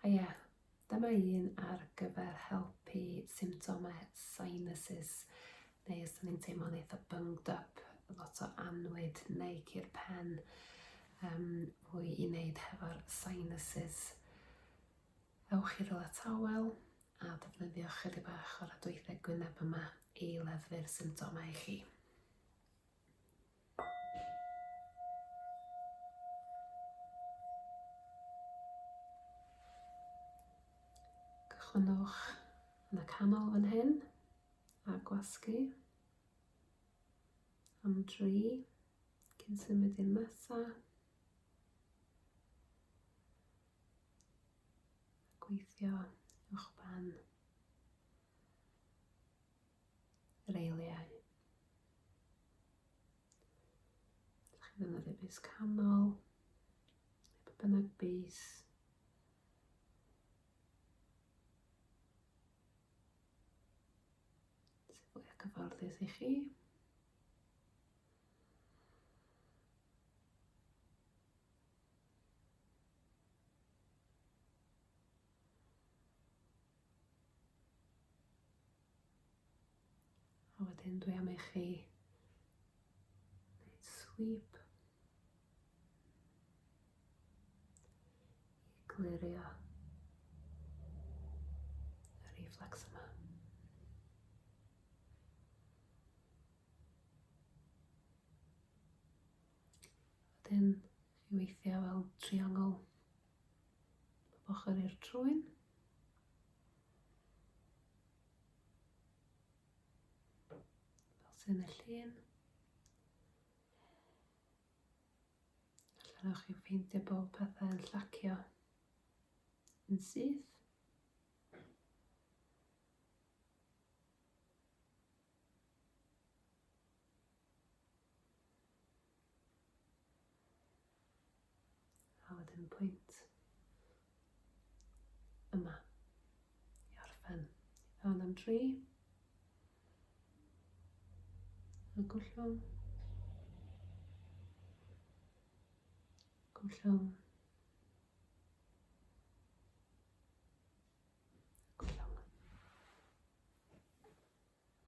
A ie, dyma un ar gyfer helpu symptomau sinuses, neu os da ni'n teimlo'n eitha bunged up, lot o annwyd neu cur pen, um, fwy i wneud hefo'r sinuses. Ewch i rywle tawel a defnyddiwch chydig bach o'r adweithiau gwyneb yma i leddfu'r symptomau i chi. Cychwynnwch yn y canol fan hyn a gwasgu am dri cyn symud i'r nesa. Gweithio uwchben yr eiliau. Ydych chi'n ddefnyddio bys canol, neu pa bynnag bys. Sydd fwyaf cyfforddus i chi. A wedyn dwi am i chi wneud sweep i glirio y reflex yma. Wedyn chi weithio fel triongl Pob ochr i'r trwyn. Fel sy'n y llun. Allan o'ch chi ffeindio bod pethau yn llacio yn syth. A wedyn pwynt yma i orffen. Fewn am dri. A gollwng. Gollwng.